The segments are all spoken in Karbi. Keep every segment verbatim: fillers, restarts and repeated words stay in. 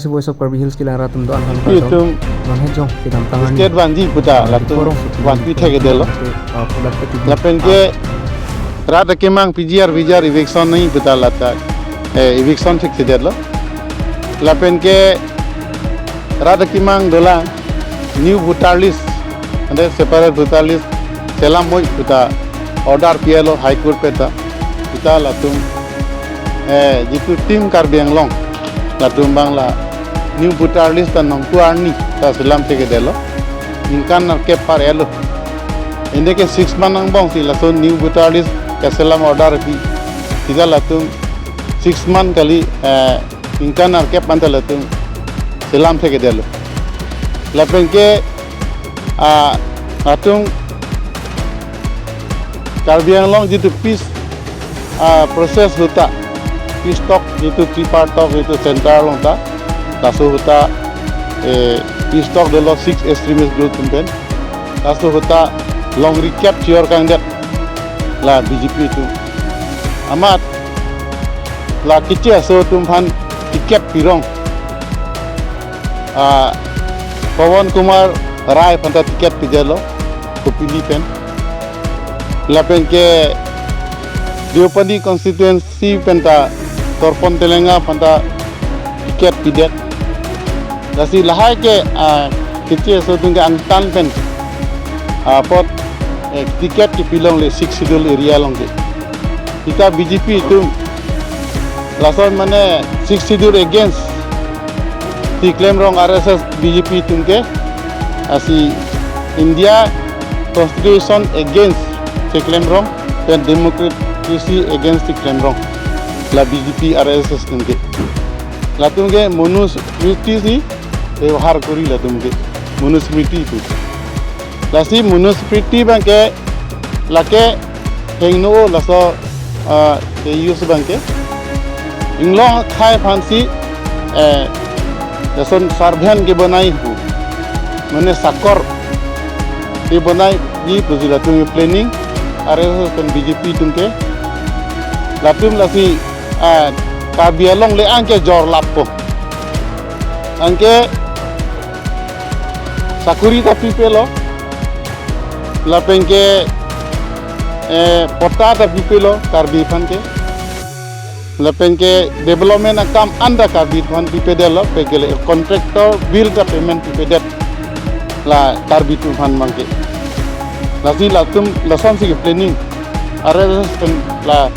Voice of Karbi Hills kelang rat atum do-an aphan itum non hejong kedamtang arni state vanji puta latum korong suti vanpi thekdetlo. Lapen ke rat akemang P G R V G R eviction nangji puta lata, eh, eviction thekthedetlo. Lapen ke rat akemang dolang new voter list, ante separate voter list selam moi puta order pi-etlo High Court pen ta. Puta latum, eh, jitu Team Karbi Anglong, latum abang la new voter list ta nongtu arni ta selam thekdetlo. Ningkan nerkep par-etlo. Ante ke six month angbong si laso new voter list keselam order pi. Puta latum six month kali, eh, ningkan nerkep anta latum selam thekdetlo. Lapen ke, ah, latum Karbi Anglong jitu peace, ah, process ahut ta, peace talk jitu tripartite talk jitu center along ta, laso ahut ta, eh, peace talk dolo six extremist group atum pen, laso ahut ta longri kep chior kangdet la B J P atum. Amat la Keche aso atum aphan ticket pirong, ah, Pawan Kumar Rai aphan ta ticket pidetlo, Kopili pen. Lapen ke Deopani constituency pen ta Torpon Telenga aphan ta ticket pidet. Lasi lahai ke, ah, Keche aso atum ke angtan pen, ah, apot, eh, ticket kepilongle Sixth Schedule area along ke. Seta B J P atum lason mane Sixth Schedule against si klemrong, R S S B J P atum ke, lasi India Constitution against si klemrong, pen democracy against si klemrong, la B J P R S S atum ke. Latum ke Manusmriti si bebohar kori latum ke, Manusmriti pu. Lasi Manusmriti abang ke lake hingno laso, ah, ke use abang ke. Inglong akhai aphan si, eh, lason servant ke bonai pu, mane sakor ke bonai ji pusi latum planning, R S S pen B J P atum ke. Latum lasi, eh, Karbi Anglong le-ang ke jor lappo. Anke sakuri ta pipelo, lapen ke, eh, patta ta pipelo Karbi aphan ke, lapen ke development akam anta Karbi aphan pipedetlo, pen ke le contractor bill ta payment pipedet la Karbi atum aphan abang ke. Lasi latum lasonsi ke planning, R S S pen la,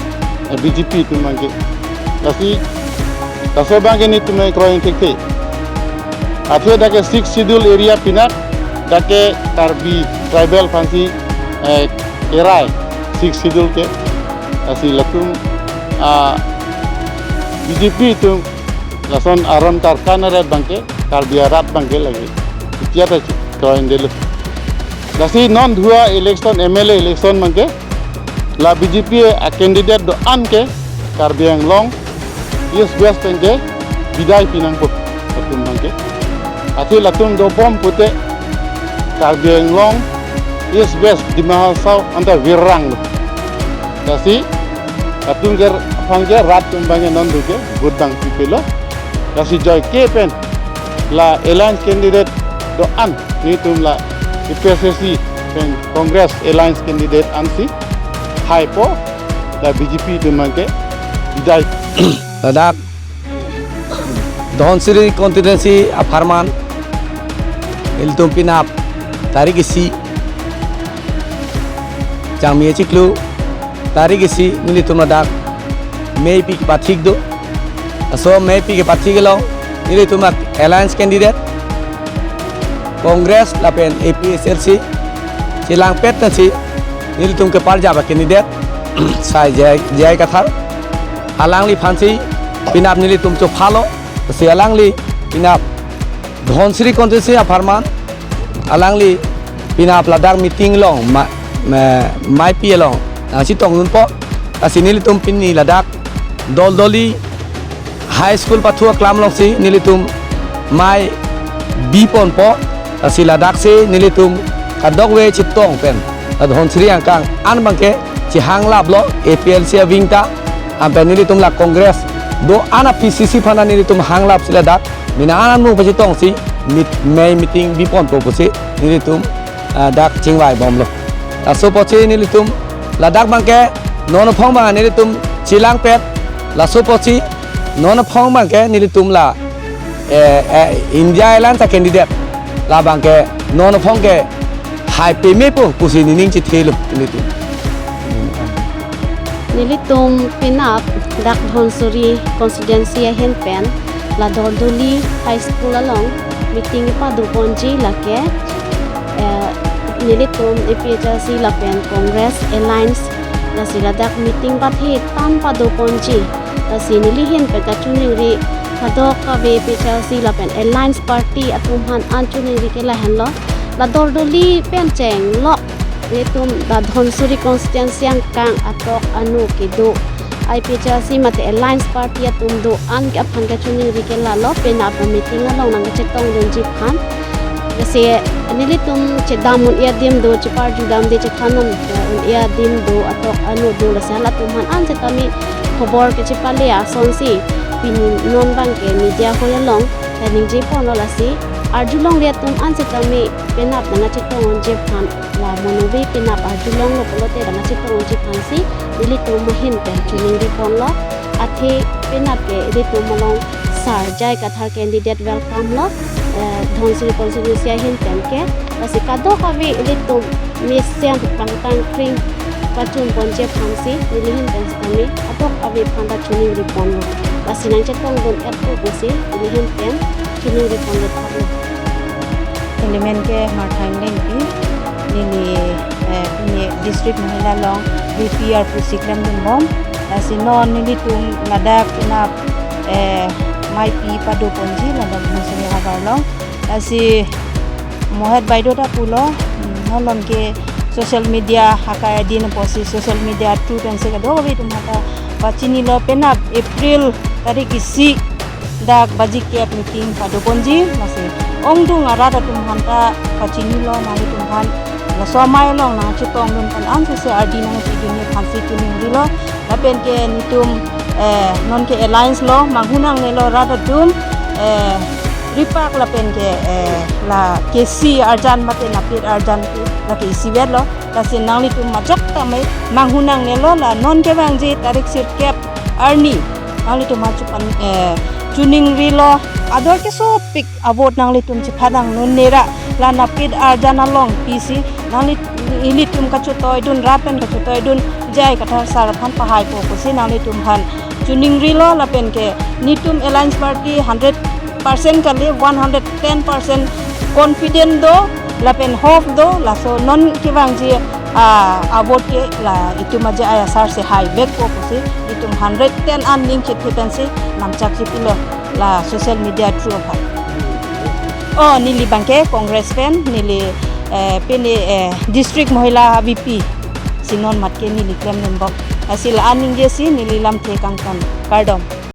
eh, B J P atum abang ke. Lasi laso abang ke netum kroi thekthe. Athe dak ke Sixth Schedule area pinap, dak ke Karbi tribal aphan si, eh, kerai Sixth Schedule ke. Lasi latum, ah, B J P atum lason aron karkan arat abang ke, Karbi arat abang ke lake itia ta kroidetlo. Lasi non dua election, M L A election abang ke, la B J P a candidate do-an ke Karbi Anglong East West pen ke bidai pinangpo latum abang ke. Athe latum dobom pute Karbi Anglong East West Dima Hasao anta viranglo. Lasi latum ke aphan ke rat atum abang ke non duk ke vote abang pipelo. Lasi joike pen la alliance candidate do-an, netum la A P H L C pen Congress alliance candidate ansi haipo, la B J P atum abang ke bidai. Ladak Dhansiri constituency apharman ilitum pinap tarik isi Changmi achiklo, tarik isi nelitum ladak meipi kepathik do. Laso meipi kepathik along nelitum alliance candidate Congress lapen A P H L C chelangpet nangsi nelitum keparjap a candidate sai J I, J I Kathar. Alangliphan si pinap nelitum chophalo, si alangli pinap Dhansiri constituency apharman, alangli pinap ladak meeting along ma-, ma-, meipi along nangchetongdunpo. Lasi nelitum pini ladak Doldoli High School pathu aklam alongsi nelitum mei biponpo. Lasi ladak si nelitum kadokave chetong pen la Dhansiri angkang an abang ke chehanglaplo A P H L C a-wing ta, anpen nelitum la Congress Do-an a-P C C aphan nelitum hanglap si ladak mena an mu pachetongsi meet, mei meeting biponpo pusi nelitum, ah, dak chingvai bomlo. Laso apotsi nelitum ladak abangke non aphong abang nelitum chelangpet. Laso apotsi non aphong abangke nelitum la, eh, eh, India Alliance a-candidate labangke non aphong ke hai pemepo pusi nening chethelo nelitum. Nelitum penap dak Dhansiri constituency ahin pen la Dordoli High School along meeting kepadoponji lake, eh, nelitum A P H L C lapen Congress Alliance, lasi ladak meeting pathe tan padoponji. Lasi neli ahin pen kachiningri kadokave A P H L C lapen Alliance Party atum aphan an chiningri ke lahenlo. La Dordoli pen chenglok, nelitum la Dhansiri constituency angkang atok anu kedo A P H L C mate Alliance Party atum do-an ke aphan kachiningri ke lalo, penap meeting along nangkachetongdunji aphan. Lasi nelitum chedam un-e adim do, cheparjudamde, chethan un, un-e adim do, atok anu do, lasi halatum aphan an setame khobor kechepale asonsi pini non abangke media hoi along kaningjeponlo. Lasi arjulongle atum an setame penap nangkachetong unji aphan, la monobe penap arjulonglo pulote nangkachetong unji aphansi nelitum ahin pen chiningriponlo. Athe penap ke ilitum along Sar J I Kathar candidate welcome lo, eh, Dhansiri constituency ahin pen ke. Lasi kadokave ilitum mesen pangtang kring pachunponji aphansi neli ahin pen setame kadokave aphanta chiningriponlo. Lasi nangchetongdun-etpo pusi neli ahin pen chiningriponlo thaklo. Neli men ke Martha Englengpi, neli, eh, pini District Mahila along V P arpu si klemdunbom. Lasi non nelitum ladak penap, eh, meipi padoponji ladak Dhansiri havar along. Lasi Mohet baideo ta pulo, hmm, non along ke social media akai adin apotsi social media through pensi kadokave atum aphanta pachinilo, penap April tarik isi dak baji kep meeting padoponji, lasi ongdung arat atum aphanta pachinilo, nanglitum aphan laso amei along nangchetongdun pen ansose ardi nangpidunji aphansi chiningrilo. Lapen ke nelitum, eh, non ke alliance lo, manghu nangnelo rat atum, eh, ripak lapen ke, eh, la kesi arjan mate napit arjan ke la ke isivet lo. Lasi nanglitum majok tame manghu nangnelo, la non kevangji tarik sirkep arni nanglitum achupan, eh, chiningrilo, ador kesopik avote nanglitum chepha nangnunera, la napit arjan along pisi nangli, ilitum kachetoidun, rat pen kachetoidun J I Kathar sar aphan pahaipo pusi nanglitum aphan chiningrilo. Lapen ke nelitum Alliance Party hundred percent kali, one hundred ten percent confident do lapen hope do, laso non kevangji, ah, avote ke la itum aja aya sar si haivekpo pusi itum hundred ten an ning chethe pensi namchak chepilo la social media through aphan. Oh, neli abangke Congress pen, neli, eh, pini, eh, District Mahila V P si non mat ke neli klemdunbom. Lasi la-an ningjesi neli lamthe kangton. Kardom.